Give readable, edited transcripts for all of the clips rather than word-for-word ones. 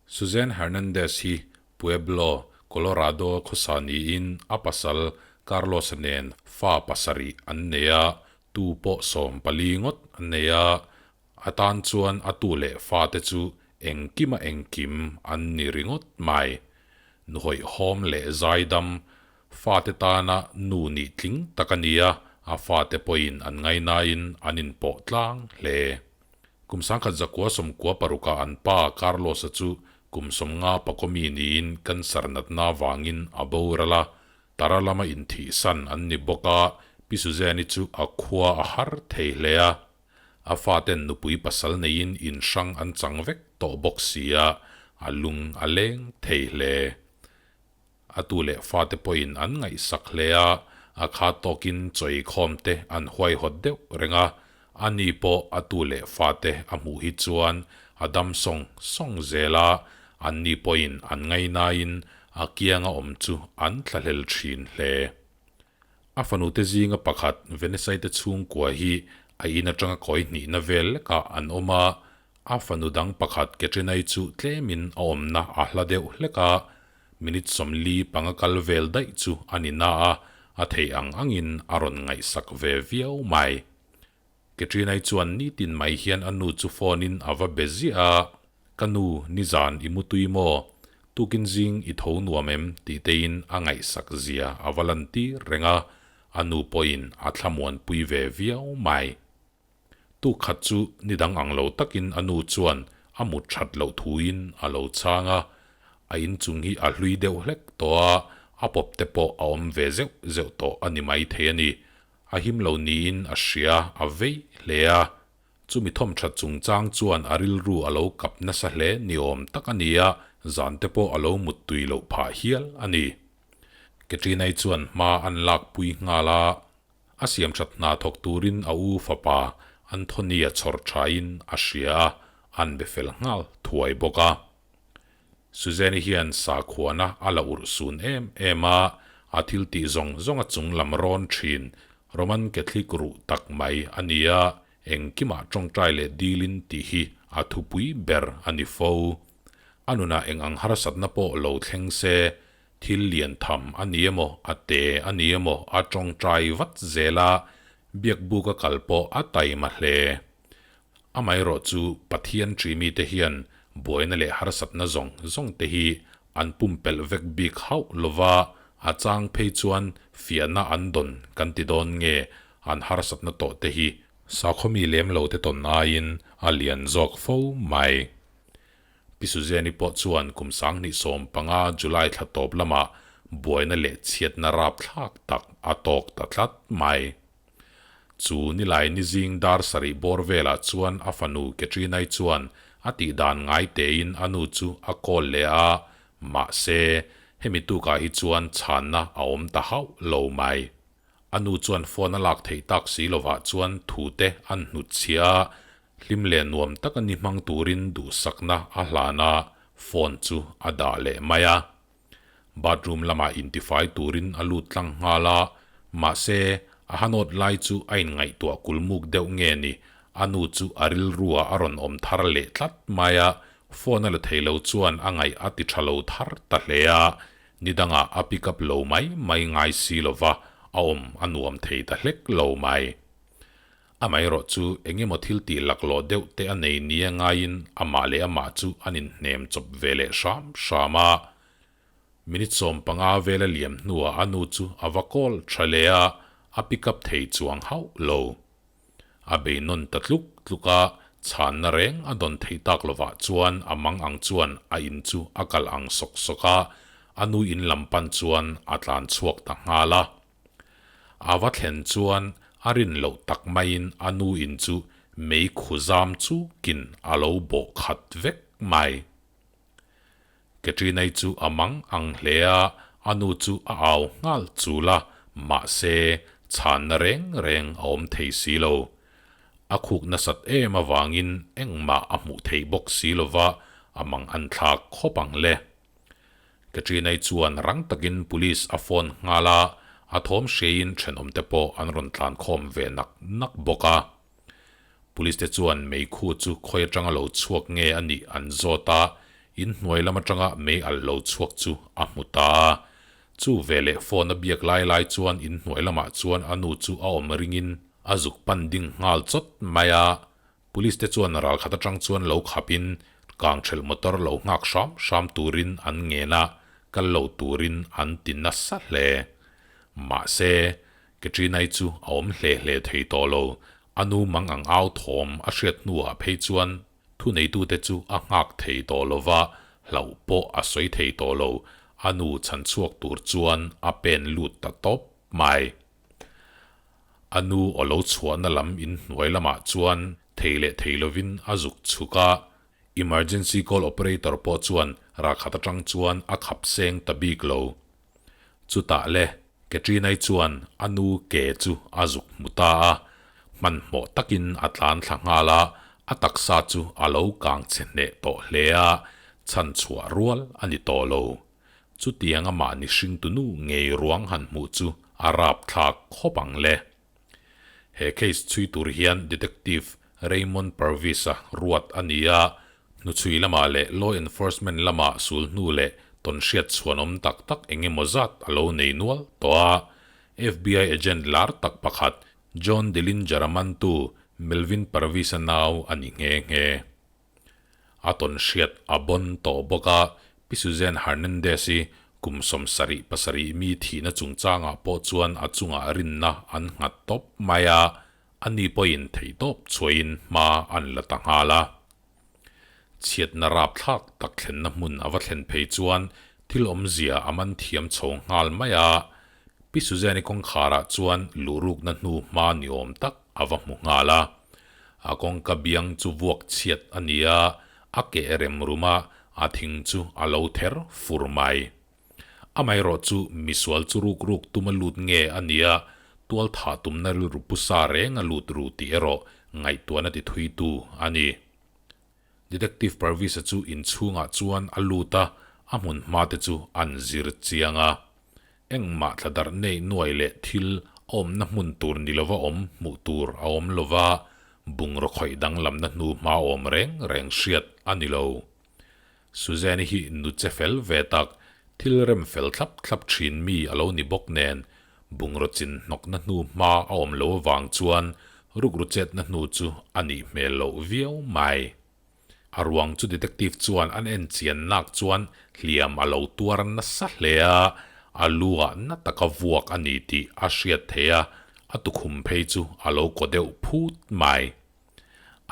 Suzanne Hernandez hi Pueblo, Colorado khawsa niin a pasal Carlos-a nen fa pasarih an nei a, tu pawh 14 ngawt an nei a, a tan chuan a tu leh fate chu engkima engkim an ni ringawt mai. Nuhawihhawm leh zaidam fate tana nu nih tling tak a ni a, a fate pawhin an ngainain an inpawh tlang hle. Kum 1996 ah an pa Carlos-a chu kum 50 pakawmi niin cancer natna vangin a boral a, tara lama inthihsan an ni bawk a, Pi Suzanne-i chu a khua a har thei hle a. A faten nupui pasal neiin in hrang an chang vek tawh bawk si a, a lung a leng thei hle. A tu leh fate pawhin an ngaihsak hle a, a kha tawkin chawi khawm te an huaihawt deuh reng a, ani pawh a tu leh fate a hmuh hi chuan a dam sawng sawng zel a, anni pawhin an ngainain a kianga awm chu an thlahlel thin hle. A fanute zinga pakhat Venesaite chhungkua hi a in atanga kawi hnihna vel lekah an awm a, a fanu dang pakhat Katrinai chu tlemin a awmna a hla deuh hlek a, minute 45 kal vel daih chu a ni na a, a theih ang angin a rawn ngaihsak ve viau mai. Katrinai chuan nitin mai hian a nu chu phone in a va be ziah a, Ka nu, nizan i mutui maw? Tukin zing i tho nuam em? tih tein a ngaihsak zia a va lan tir reng a, a nu pawhin a thlamuanpui ve viau mai. Tuk khat chu ni dang ang lo takin a nu chuan a mut that loh thuin a lo chhang a, a inchung hi a hlui deuh hlek tawh a, a pawp te pawh a awm ve zeuh zeuh tawh a ni maithei a ni. A him lo niin a hria a vei hle a. Chumi thawmthat chungchang chuan a rilru a lo kap nasa hle ni awm tak a ni a, zan te pawh a lo muttui loh phah hial a ni. Katrina-i chuan hma an lakpui nghal a, a siamthat hna thawk turin a u fapa Anthony-a chhawr thain a hria a, an be fel nghal thuai bawk a. Suzanne-i hian sakhuana a la urh sun em em a, a thil tih zawng zawng a chung lam rawn thin Roman Catholic ruh tak mai a ni a, engkimah tawngtai leh dilin tih hi a thupui ber a ni fo. A nunah eng ang harsatna pawh lo thleng se, thil lian tham a ni emaw, a te a ni emaw a tawngtai vat zel a, biakbuk a kal pawh a taima hle. Amaherawh chu Pathian ṭi mite hian buaina leh harsatna zawng zawng te hi an pumpelh vek bik hauh lova, a chang phei chuan fiahna an dawn kan ti dawn nge an harsatna tawh te hi sakhawmi lem lo te tawn aiin a lian zawk fo mai. Pi Suzanne-i pawh chuan kum 2015 July thla tawp lamah buaina leh chhiatna rapthlak tak a tawk ta tlat mai. Chu nilai ni zing dar sarih bawr velah chuan a fanu Katrina-i chuan a tih dan ngai tein a nu chu a call leh a, mahse, hemi tukah hi chuan chhanna a awm ta hauh lo mai. A nu chuan phone a lak theih tak si lovah chuan thute an hnutchhiah a, hlim leh nuam taka ni hmang turin duhsakna a hlan a, phone chu a dah leh mai a. Bathroom lamah intifai turin a lut tlang nghal a, mahse, a hanawt lai chu a inngaihtuah kulmuk deuh nge ni, a nu chu a rilruah a rawn awm thar leh tlat mai a, phone a la thei lo chuan a ngaih a ti tha lo thar ta hle a, nidangah a pick up lo mai mai ngai si lova a awm a nuam thei ta hlek lo mai. Amaherawh chu eng emaw thil tih laklawh deuh te a nei nia ngaiin amah leh amah chu an inhnem chawp ve leh hram hram a. Minute 15 vela liam hnuah a nu chu a va call tha leh a, a pick up thei chuang hauh lo. A bei nawn ta tluk tluk a, chhanna reng a dawn theih tak lovah chuan a mang ang chuan a in chu a kal ang sawk sawk a, a nu in lam pan chuan a tlan chhuak ta nghal a. A va thlen chuan a rin loh tak maiin a nu in chu mei khu zam chukin a lo bawh khat vek mai. Katrina-i chu a mang ang hle a, a nu chu a au nghal chul a, mahse, chhanna reng reng a awm thei si lo. A khuk nasat em avangin engmah a hmuh theih bawk si lova, a mang an thlak khawp ang le. Katrina-i chuan rang takin police a phone nghal a, a thawm hriaiin thenawmte pawh an rawn tlan khawm ve nak nak bawk a. Police te chuan meikhu chu khawi atanga lo chhuak nge a nih an zawt a, inhnuai lam atanga mei alh lo chhuak chu a hmu ta a. Chu veleh phone a biak lai lai chuan inhnuai lamah chuan a nu chu a awm ringin a zuk pan ding nghal chawt mai a. Police te chuan ralkhat atang chuan lo khapin kangthelh motor lo nghak hram hram turin an ngen a, kal lo turin an ti nasa hle. Mahse, Katrina-i chu a awm hle hle thei tawh lo. A nu mang ang au thawm a hriat hnuah phei chuan thuneitute chu a nghak thei tawh lo va, hlauh pawh a sawi thei tawh lo. A nu chhan chhuak tur chuan a pen lut ta tawp mai. A nu aw lo chhuahna lam inhnuai lamah chuan thei leh thei lovin a zuk chhuk a, emergency call operator pawh chuan ralkhat atang chuan a khap seng ta bik lo. Chutah le, Katrina-i chuan a nu ke chu a zuk hmu ta a, hmanhmawh takin a tlan thla nghal a, a taksa chu a lo kang chhe hneh tawh hle a, chhan chhuah rual a ni tawh lo. Chutiang amah ni hringtunu ngei ruang han hmuh chu a rapthlak khawp ang le. He case chhui tur hian Detective Raymond Purvis-a ruat a ni a, hnuchhui lamah leh law enforcement lamah sul hnu leh tawnhriat chhuanawm tak tak eng emaw zat a lo nei nual tawh a. FBI agent lar tak pakhat John Dillinger-a mantu Melvin Purvis-a nau a ni nghe nghe. A tawnhriat a bawn tawh bawk a, Pi Suzanne Hernandez-i kum 77 mi thihna chungchangah pawh chuan a chungah rinna an nghat tawp mai a, ani pawhin theihtawp chhuahin hma an la ta nghal a. Chhiatna rapthlak tak thlenna hmun a va thlen phei chuan thil awmzia a man thiam chho nghal mai a, Pi Suzanne-i kawngkharah chuan luhrukna hnu hma ni awm tak a va hmu nghal a. A kawngka biang chu vuak chhiat a ni a, a keh rem rum a, a thing chu a lo ther fur mai. Amaherawh chu misual chu ruk ruk tum a lut nge a nia, tual thah tumna rilru pu sa reng a lut ru tih erawh ngaihtuahna ti thuitu a ni. Detective Purvis-a chu inchhungah chuan a lut a, a hmun hma te chu an zir chiang a. Engmah thla darh nei nuai leh thil a awmna hmun tur ni lova awm hmuh tur a awm lova, bungraw khawih danglamna hnu hma awm reng reng hriat a ni lo. Suzanne-i hi nu che fel ve tak, thil rem fel thlap thlap thin mi a lo ni bawk nen, bungraw chin hnawkna hnu hma a awm lo avang chuan rukru chetna hnu chu a nih hmel loh viau mai. A ruang chu detective chuan an en chian nak chuan hliam a lo tuar nasa hle a, a lu ah na taka vuak a ni tih a hriat theih a, a tukhum phei chu a lo kaw deuh phut mai.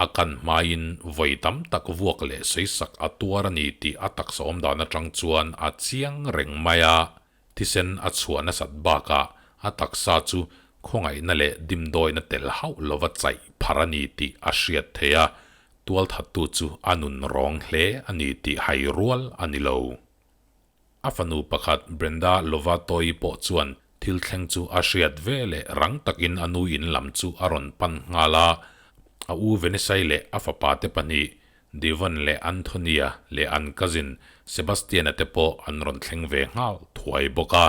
A kan hmaiin vawi tam tak vuak leh sawisak a tuar a ni tih a taksa awm dan atang chuan a chiang reng mai a, thisen a chhuah nasat bakah a taksa chu khawngaihna leh dimdawina tel hauh lova chaih phar a ni tih a hriat theih a, tualthattu chu a nun rawng hle a ni tih hai rual a ni lo. A fanu pakhat Brenda Lovato-i pawh chuan thil thleng chu a hriat ve leh rang takin a nu in lam chu a rawn pan nghal a, a u Venesai leh a fapa te pahnih Devon leh Anthony-a leh an cousin Sebastian-a te pawh an rawn thleng ve nghal thuai bawk a.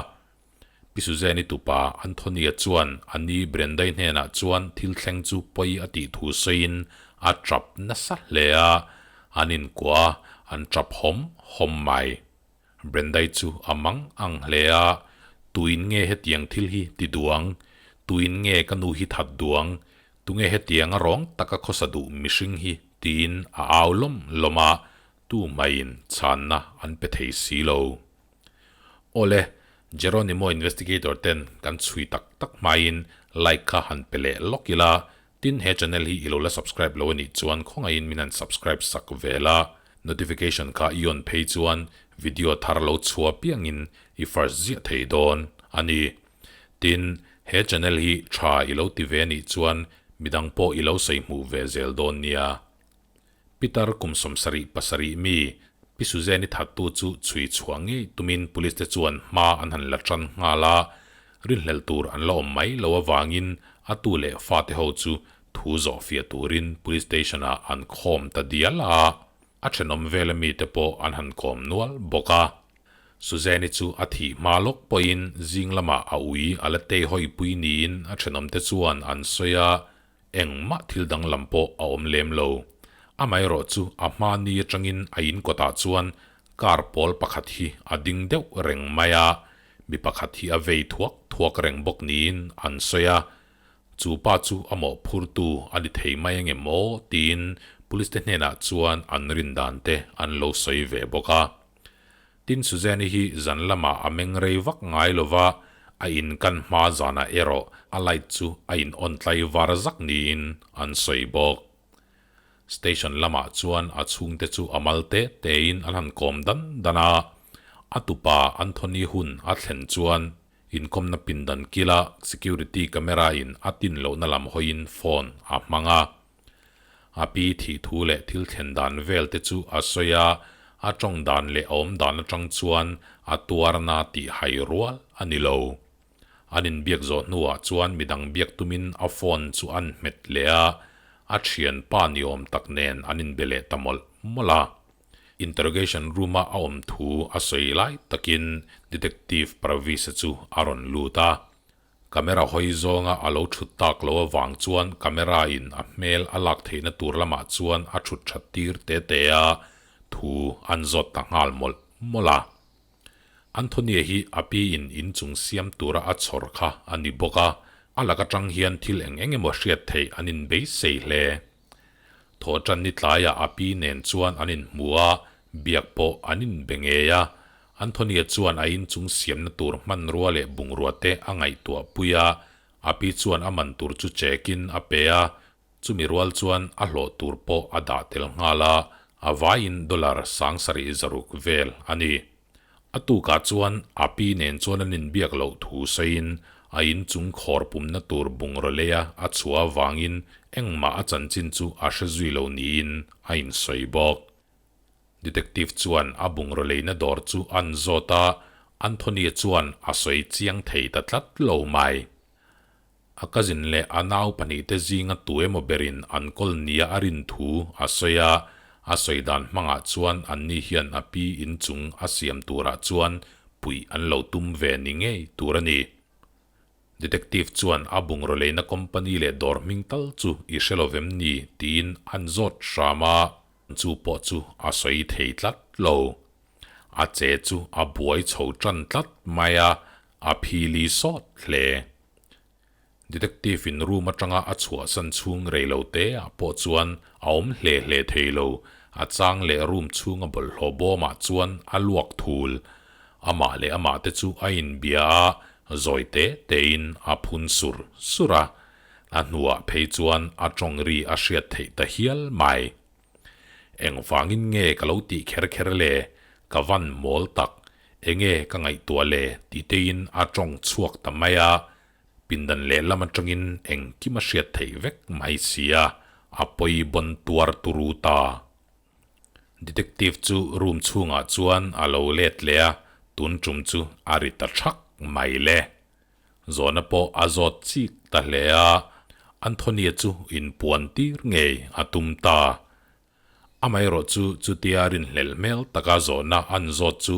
Pi Suzanne-i tupa Anthony-a chuan a ni Brenda-i hnenah chuan thil thleng chu pawi a tih thu sawiin a tap nasa hle a, an inkuah a, an tap hawm hawm mai. Brenda-i chu a mang ang hle a, Tuin nge hetiang thil hi ti duang? Tuin nge ka nu hi that duang? Tunge hetiang a rawng taka khawsa duh mihring hi? tiin a au lawm lawm a, tu maiin chhanna an pe thei si lo. Awle, Jeronimo Investigator ten kan chhui tak tak hmain like kha han pe leh lawk ila, tin he channel hi i lo la subscribe lo anih chuan khawngaihin min han subscribe sak ve la, notification kha i on phei chuan video thar lo chhuah piangin i first ziah thei dawn a ni. Tin, he channel hi tha i lo ti ve anih chuan midang pawh i lo sawi hmuh ve zel dawn nia. Pitar kum 77 mi, Pi Suzanne-i thattu chu chhui chhuah ngei tumin Police te chuan hma an han la tan nghal a, rinhlelh tur an la awm mai lo avangin a tu leh fate ho chu thu zawh fiah turin Police Station-ah an khawm ta dial a, a thenawm vela mite pawh an han kawm nual bawk a. Suzanne-i chu a thih hma lawk pawhin zing lamah a ui a la teihawi pui niin a thenawmte chuan an sawi a, Engmah thil danglam pawh a awm lem lo. Amaherawhchu a hma ni atangin a in kawtah chuan car pawl pakhat hi a ding deuh reng mai a, mi pakhat hi a vei thuak thuak reng bawk niin an sawi a. Chu pa chu a mawhphurtu a ni thei mai ange maw tiin police te hnenah chuan an rin dan te an lo sawi ve bawk a. Tin Suzanne-i hi zan lamah a meng rei vak ngai lo va, a in kan hma zanah erawh a light chu a in on tlai var zak niin an sawi bawk. Station lamah chuan a chhungte chu a mal te tein an han kawm dan dan a, a tupa Anthony hun a thlen chuan inkawmna pindan kila security camera in a tin lohna lam hawiin phone a hmang a. A pi thih thu leh thil thlen dan vel te chu a sawi a, a tawng dan leh a awm dan atang chuan a tuarna tih hai rual a ni lo. An inbiak zawh hnuah chuan midang biak tumin a phone chu an hmet leh a, a thianpa ni awm tak nen an inbe leh ta mawlh mawlh a. Interrogation room-a a awm thu a sawi lai takin Detective Pravis-a chu a rawn lut a. Camera hawi zawnga a lo thut tak lo avang chuan camera in a hmel a lak theihna tur lamah chuan a thut that tir te te a, thu an zawt ta nghal mawlh mawlh a. Anthony-a hi a pi in inchung siam tura a chhawr kha a ni bawk a, a lak atang hian thil eng eng emaw hriat theih an inbeisei hle. Thawhtan ni tlaiah a pi nen chuan an inhmu a, biak pawh an inbe ngei a. Anthony-a chuan a inchung siamna tur hmanrua leh bungrua te a ngaihtuah pui a, a pi chuan a man tur chu check-in a pe a, chumi rual chuan a hlawh tur pawh a dah tel nghal a, a vaiin dollar 7006 vel a ni. A tukah chuan a pi nen chuan an inbiak loh thu sawiin a inchung khawr pumna tur bungraw leia a chhuah avangin engmah a chanchin chu a hre zui lo niin a insawi bawk. Detective chuan a bungraw leina dawr chu an zawt a, Anthony-a chuan a sawi chiang thei ta tlat lo mai. A cousin leh a nau pahnihte zinga tu emaw berin an kawl nia a rin thu a sawi a, a sawi dan hmangah chuan anni hian a pi inchung a siam turah chuan puih an lo tum ve ni ngei tur a ni. Detective chuan a bungraw leina company leh dawr hming tal chu i hre lo vem ni tiin an zawt hram a, chu pawh chu a sawi thei tlat lo. A che chu a buai chho tan tlat mai a, a phili sawt hle. Detective in room atanga a chhuahsan chhung rei lo te ah pawh chuan a awm hle hle thei lo, a chang leh room chhunga bawlhhlawh bawmah chuan a luak thul. Amah leh amah te chu a inbia a, zawi te tein a phun sur sur a. A hnuah phei chuan a tawng ri a hriat theih ta hial mai. Engvangin nge ka lo tih kher kher le? Ka van mawl tak. Enge ka ngaihtuah le? Titein a tawng chhuak ta mai a. Pindan lehlam atangin engkim a hriat theih vek mai sia, a pawi bawn tuar turu ta. Detective chu room chhungah chuan a lo let leh a, tun tum chu a ri ta thak mai le. Zawhna pawh a zawt chik ta hle a, Anthony-a chu inpuan tir ngei a tum ta. Amaherawh chu chutia rinhlelh hmel taka zawhna an zawt chu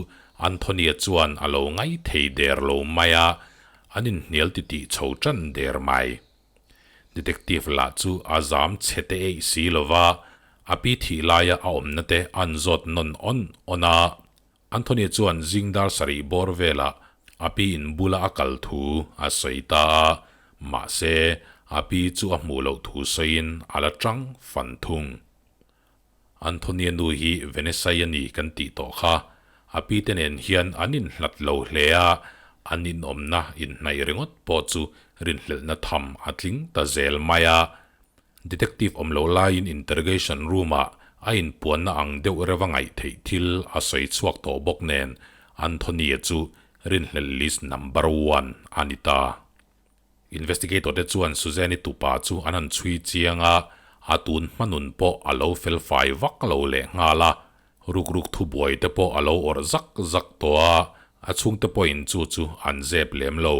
Anthony-a chuan a lo ngai thei der lo mai a, an inhnial titih chho tan der mai. Detective lah chu a zam chhe te eih si lo va, a pi thih laia a awmna te an zawt nawn awn awn a. Anthony chuan zing dar sarih bawr velah a pi in bula a kal thu a sawi ta a, mahse a pi chu a hmuh loh thu sawiin a la tang fan thung. Anthony-a nu hi Venesai a ni kan tih tawh kha, a pi te nen hian an inhlat lo hle a, an inawmna inhnaih ringawt pawh chu rinhlelhna tham a tling ta zel mai a. Detective awm loh laiin interrogation room-ah a inpuanna ang deuh reuh a ngaih theih thil a sawi chhuak tawh bawk nen Anthony-a chu rinhlelh list number one a ni ta. Investigator te chuan Suzanne-i tupa chu an han chhui chiang a, a tun hmanun pawh a lo fel fai vak lo leh nghal a, rukruk thubuai te pawh a lo awrh zak zak tawh a, a chhungte pawhin chu chu an zep lem lo.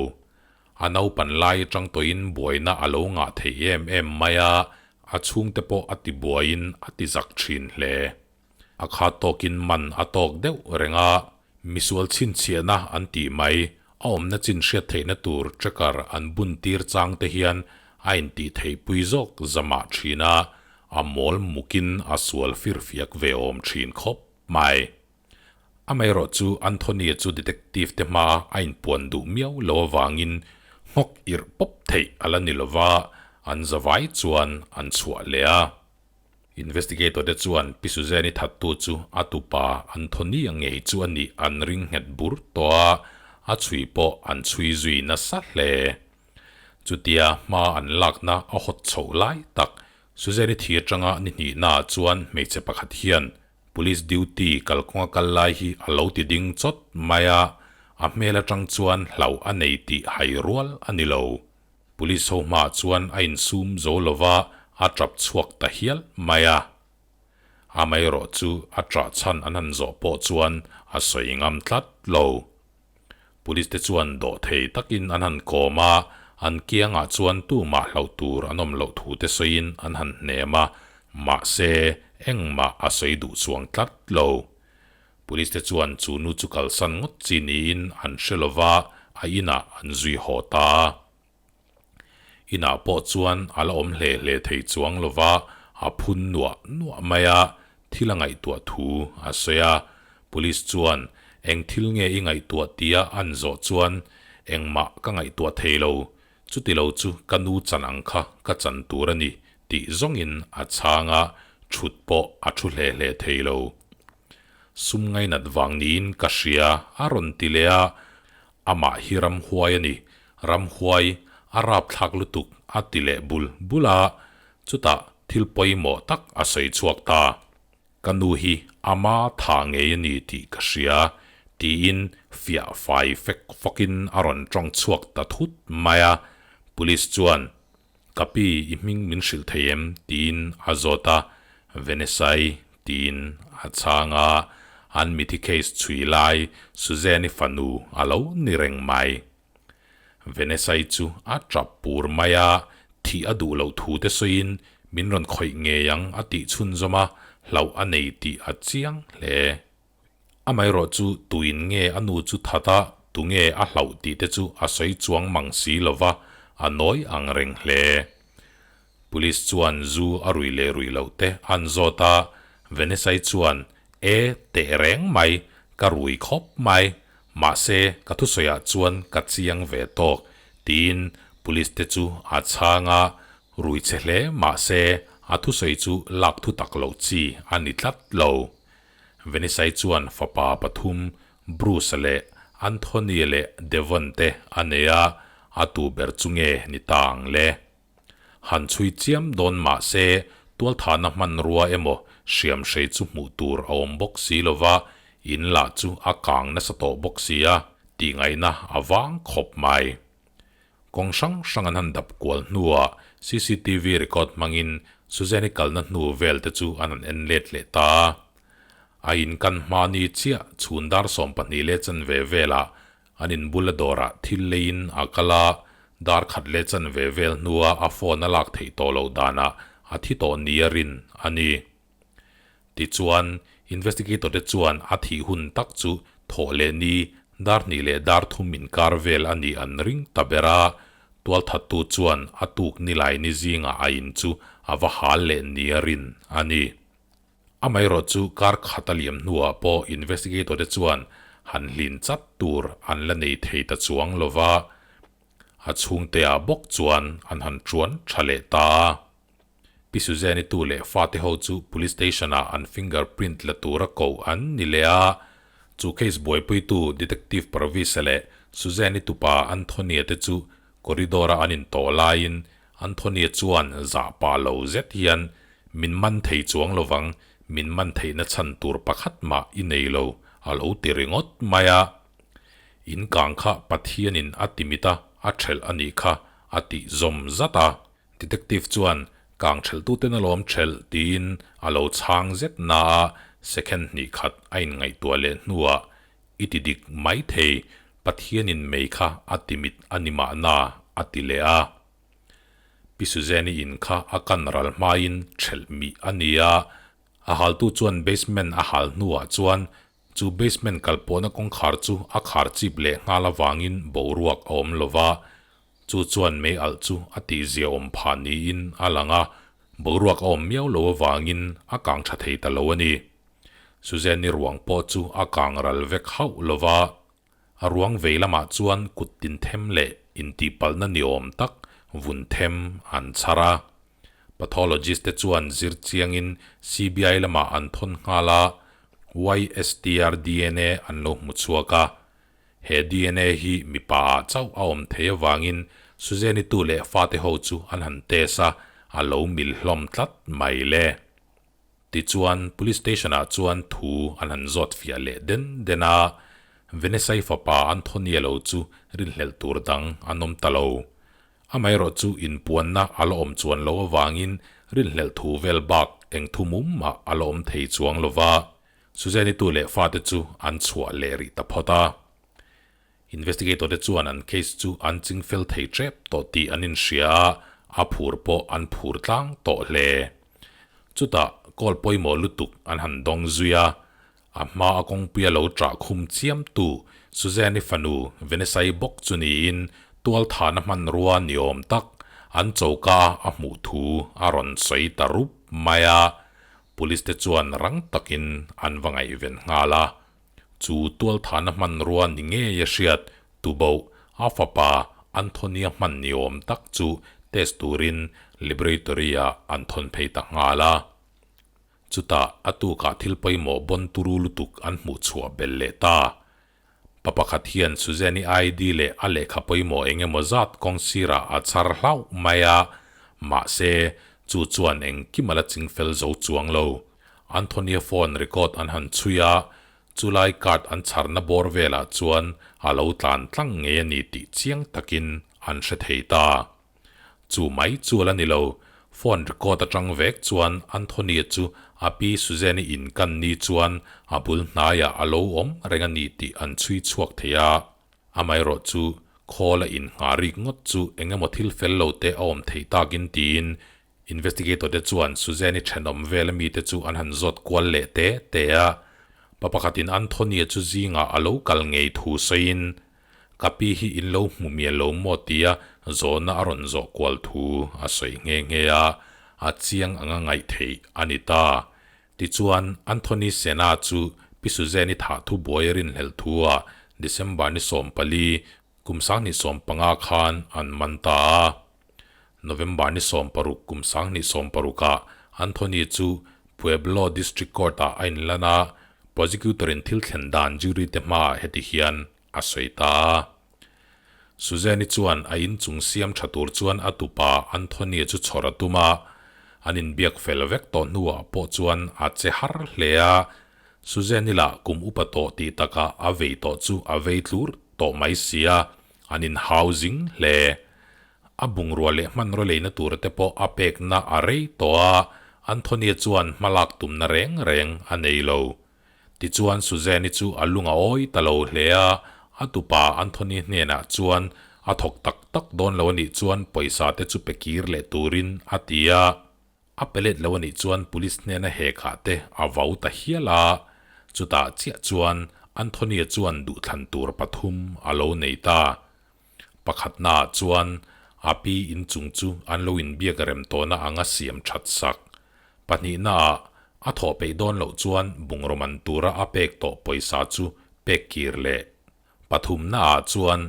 A naupan lai atang tawhin buaina a lo ngah thei em em mai a, a chhungte pawh a ti buaiin a ti zak thin hle. A khat tawkin man a tawk deuh reng a, misual chhinchhiahna an tih mai, a awmna chin hriat theihna tur tracker an bun tir chang te hian a intih theihpui zawk zamah thin a, A mawl mukin a sual firfiak ve awm thin khawp mai. Amaherawh chu Anthony-a chu detective te hmaa a inpuan duh miau lo avangin nghawk irh pawp theih a la ni lo va, an zavai chuan an chhuah leh a. Investigator te chuan Pi Suzanne-i thattu chu a tupa Anthony-a ngei chu a nih an ring nghet bur tawh a, a chhui pawh an chhui zui nasa hle. Chutia hma an lakna a hawt chhoh lai tak Suzanne-i thi atanga ni hnihnaah chuan hmeichhe pakhat hian Police duty kalkawnga kal lai hi a lo ti ding chawt mai a, a hmel atang chuan hlauh a nei tih hai rual a ni lo. Police ho hmaah chuan a insum zo lova a tap chhuak ta hial mai a. Amaherawh chu a ṭah chhan an han zawh pawh chuan a sawi ngam tlat lo. Police te chuan dawhthei takin an han kawm a, an kiangah chuan tumah hlauh tur an awm loh thu te sawiin an han hnem a, mahse engmah a sawi duh chuang tlat lo. Police te chuan chu nu chu kalsan ngawt chi niin an hre lova, a inah an zui haw ta a. Inah pawh chuan a la awm hle hle thei chuang lo va, a phun nuah nuah mai a, thil a ngaihtuah thu a sawi a. Police chuan, Eng thil nge i ngaihtuah tia an zawh chuan, Engmah ka ngaihtuah thei lo, chuti lo chu ka nu chan ang kha ka chan tur a ni tih zawngin a chhang a, thut pawh a thu hle hle thei lo. Sum ngainat vang niin ka hria a rawn ti leh a, Amah hi ramhuai a ni, ramhuai a rapthlak lutuk a ti leh bul bul a, chutah thil pawimawh tak a sawi chhuak ta. Ka nu hi ama tha ngei a ni tih ka hria, tiin fiah fai fek fawkin a rawn tawng chhuak ta thut mai a, Police chuan, Ka pi, i hming min hrilh thei em? tiin a zawt a, Venesai tiin a chhang a, an mithi case chhui lai Suzanne-i fanu a lo ni reng mai. Venesai chu a tap pur mai a, thih a duh loh thu te sawiin min rawn khawih ngei ang a tih chhunzawm a, hlauh a nei tih a chiang hle. Amaherawh chu tuin nge a nu chu that a, tunge a hlauh tih te chu a sawi chuang mang si lo va, a nawi ang reng hle. Police chuan zu a rui leh rui loh te an zawt a, Venesai chuan, E, teh reng mai, ka rui khawp mai, mahse ka thusawiah chuan ka chiang ve tawk, tiin Police te chu a chhang a, rui che hle mahse a thusawi chu lak thu tak loh chi a ni tlat lo. Venisai chuan fapa pathum, Bruce-a leh Anthony-a leh Devon te a nei a, a tu ber chu nge ni ta ang le? Han chhui chiam dawn mah se, tualthahna hmanrua emaw hriamhrei chu hmuh tur a awm bawk si lo va, in lah chu a kang nasa tawh bawk si a, tihngaihna a vang khawp mai. Kawng hrang hrang an han dap kual hnuah cctv record hmangin Suzanne-i kalna hnu vel te chu an han en let leh ta a. A in kan hma ni chiah chhun dar 12 leh chanve velah an in bula dawrah thil leiin a kal a, dar khat leh chanve vel hnua a phone a lak theih tawh loh danah a thi tawh nia rin a ni. Tichuan, investigator te chuan a thih hun tak chu thawh leh ni, dar hnih leh dar thum inkar vel a nih an ring ta ber a, tualthattu chuan a tuk nilai ni zingah a in chu a va hal leh nia rin a ni. Amaherawh chu kar khat a liam hnuah pawh investigator te chuan han hlin chat tur an la nei thei ta chuang lo va, a chhungteah bawk chuan an han tuan tha leh ta a. Pi Suzanne-i tu leh fate ho chu Police Station-ah an finger print la tura koh an ni leh a, chu case buaipuitu Detective Parvis-a leh Suzanne-i tupa Anthony-a te chu corridor-a an intawh laiin Anthony-a chuan zah pah lo zet hian Min man thei chuang lovang, min man theihna chhan tur pakhat mah i nei lo, a lo ti ringawt mai a. In kang kha Pathianin a timit a, a ṭhelh a nih kha, a tih zawm zat a. Detective chuan kang ṭhelhtuten a lawm ṭhelh tiin a lo chhang zet na a, second hnih khat a inngaihtuah leh hnuah i ti dik mai thei, Pathianin mei kha a ti mit a ni mahna a ti leh a. Pi Suzanne-i in kha a kan ral hmain ṭhelh mih a ni a, a haltu chuan basement a hal hnuah chuan Chu basement kalpawhna kawngkhar chu a khar chip leh nghal avangin boruak a awm lo va, chu chuan mei alh chu a tihzia awm phah niin a lang a. Boruak a awm miau lo avangin a kang tha thei ta lo a ni. Suzanne-i ruang pawh chu a kang ral vek hauh lo va, a ruang vei lamah chuan kut tin them leh intihpalhna ni awm tak vun them an chhar a. Pathologist te chuan zir chiangin CBI lamah an thawn nghal a, YSTR dna an lo hmu chhuak a. He dna hi mipa ah chauh a awm thei avangin Suzanne-i tu leh fate ho chu an han test a, a lo mil hlawm tlat mai le. Tichuan, Police Station-ah chuan thu an han zawt fiah leh den den a, Vanessa-i fapa Anthony-a lo chu rinhlelh tur dang an awm ta lo. Amaherawh chu inpuanna a la awm chuan loh avangin rinhlelh thu vel bak eng thu mum mah a la awm thei chuang lo va, Suzanne-i tu leh fate chu an chhuah leh rih ta phawt a. Investigator te chuan an case chu an ching fel thei tep tawh tih an inhria a, a phur pawh an phur tlang tawh hle. Chutah call pawimawh lutuk an han dawng zui a, a hma a kawngpuia lo ṭah khum chiamtu Suzanne-i fanu Vanessa-i bawk chu niin tualthahna hmanrua ni awm tak an choka a hmuh thu a rawn sawi ta rup mai a, Police te chuan rang takin an va ngaihven nghal a. Chu tualthahna hmanrua ni ngei a hriat tuboh a fapa Anthony-a hman ni awm tak chu test turin laboratory-ah an thawn phei ta nghal a. Chutah a tukah thil pawimawh bawn turu lutuk an hmuh chhuah belh leh ta. Pa pakhat hian Suzanne-i ID leh a lehkha pawimawh eng emaw zat kawng sirah a chhar hlauh mai a, mahse, chu chuan engkim a la ching fel zo chuang lo. Anthony-a phone record an han chhui a, chulai card an chharna bawr velah chuan a lo tlan tlang ngei a ni tih chiang takin an hre thei ta. Chu mai chu a la ni lo, phone record atang vek chuan Anthony-a chu a pi Suzanne-i in kan ni chuan a bul hnaiah a lo awm reng a ni tih an chhui chhuak thei a. Amaherawh chu khawl a innghah rik ngawt chu eng emaw thil fel lo te a awm theih takin tiin Investigator te chuan Suzanne-i thenawm vel ami te chu an han zawt kual leh te te a. Pa pakhatin Anthony-a chu zingah a lo kal ngei thu sawiin, Ka pi hi in lo hmu mial lo maw tia zawhna a rawn zawh kual thu a sawi nghe nghe a, a chiang anga ngaih theih a ni ta. Tichuan, Anthony Sena chu Pi Suzanne-i thah thu buai a rinhlelh thu-ah December ni 14, kum 2015 khan an man ta a. November ni 16 kum 2016-ah Anthony chu Pueblo District Court-ah a inlan a, prosecutor-in thil thlen dan jury te hmaah heti hian a sawi ta a. Suzanne-i chuan a inchung siam tha tur chuan a tupa Anthony-a chu chhawr a tum a, an inbiak fel vek tawh hnuah pawh chuan a che har hle a, Suzanne-i lah kum upa tawh tih takah a vei tawh chu a vei tlur tawh mai si a, an inhau zing hle. A bungrua leh hmanraw leina tur te pawh a pekna a rei tawh a, Anthony-a chuan hmalak tumna reng reng a nei lo. Tichuan Suzanne-i chu a lung a awi ta lo hle a, a tupa Anthony hnenah chuan a thawk tak tak dawn lo a nih chuan pawisa te chu pe kir leh turin a ti a. A pe let lo a nih chuan police hnena hekah te a vau ta hial a, chutah chiah chuan Anthony-a chuan duhthlan tur pathum a lo nei ta. Pakhatnaah chuan a pi inchung chu an lo inbiak rem tawhna anga siam that sak. Pahnihnaah a thawh peih dawn loh chuan bungraw man tura a pek tawh pawisa chu pek kir leh. Pathumnaah chuan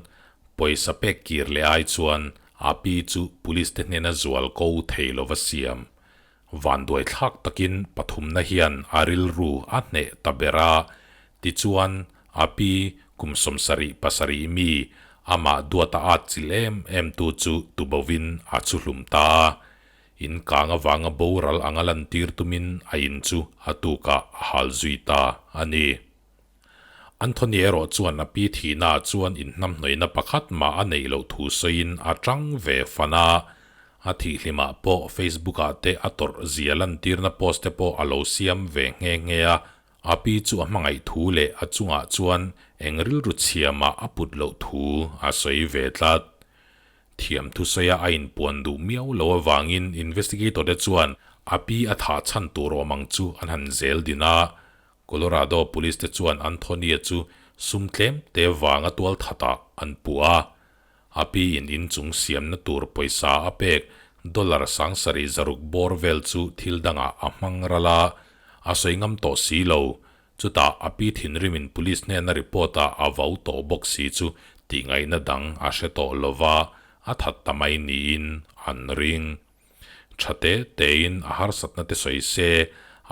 pawisa pek kir leh ai chuan a pi chu police te hnena zual ko thei lova siam. Vanduai thlak takin pathumna hian a rilru a hneh ta ber a, tichuan a pi kum 77 mi amah duata at chilh em em tu chu tubovin a chhuhlum ta a, in kang avanga boral anga lantir tumin a in chu a tukah a hal zui ta a ni. Anthony erawh chuan a pi thihnaah chuan inhnamhnawihna pakhat mah a neih loh thu sawiin a tang ve fan a, a thihhlimah pawh Facebook-ah te a tawrh zia lantirna post te pawh a lo siam ve nghe nghe a, a pi chu a hmangaih thu leh a chungah chuan eng rilru chhia mah a put loh thu a sawi ve tlat. Thiam thusawi-a a inpuan duh miau lo avangin investigator te chuan a pi a thah chhan tur awm ang chu an han zel din a, Colorado Police te chuan Anthony-a chu sum tlem te vanga tual thatah an puh a. A pi in inchung siamna tur pawisa a pek Dollar 7600 bawr vel chu thil dangah a hmang ral a, a sawi ngam tawh si lo. Chutah a pi thinrimin police hnena report a a vau tawh bawk si chu tihngaihna dang a hre tawh lo va, a that ta mai niin an ring. Tha te tein a harsatna te sawi se,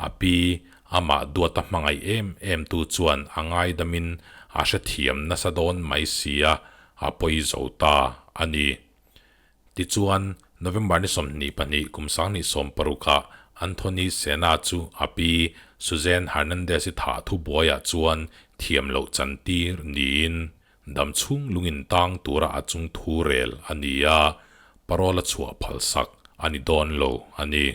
a pi, amah duata hmangaih em em tu chuan a ngaidamin a hrethiam nasa dawn mai si a, a pawi zo ta a ni. Tichuan, November ni 22 kum 2016 ah Anthony Sena chu a pi Suzanne Hernandez-i thah thu buaiah chuan thiam loh chantir niin Dam chhung lungin tang tura a chung thu rel a ni a, parole a chhuah phalsak a ni dawn lo a ni.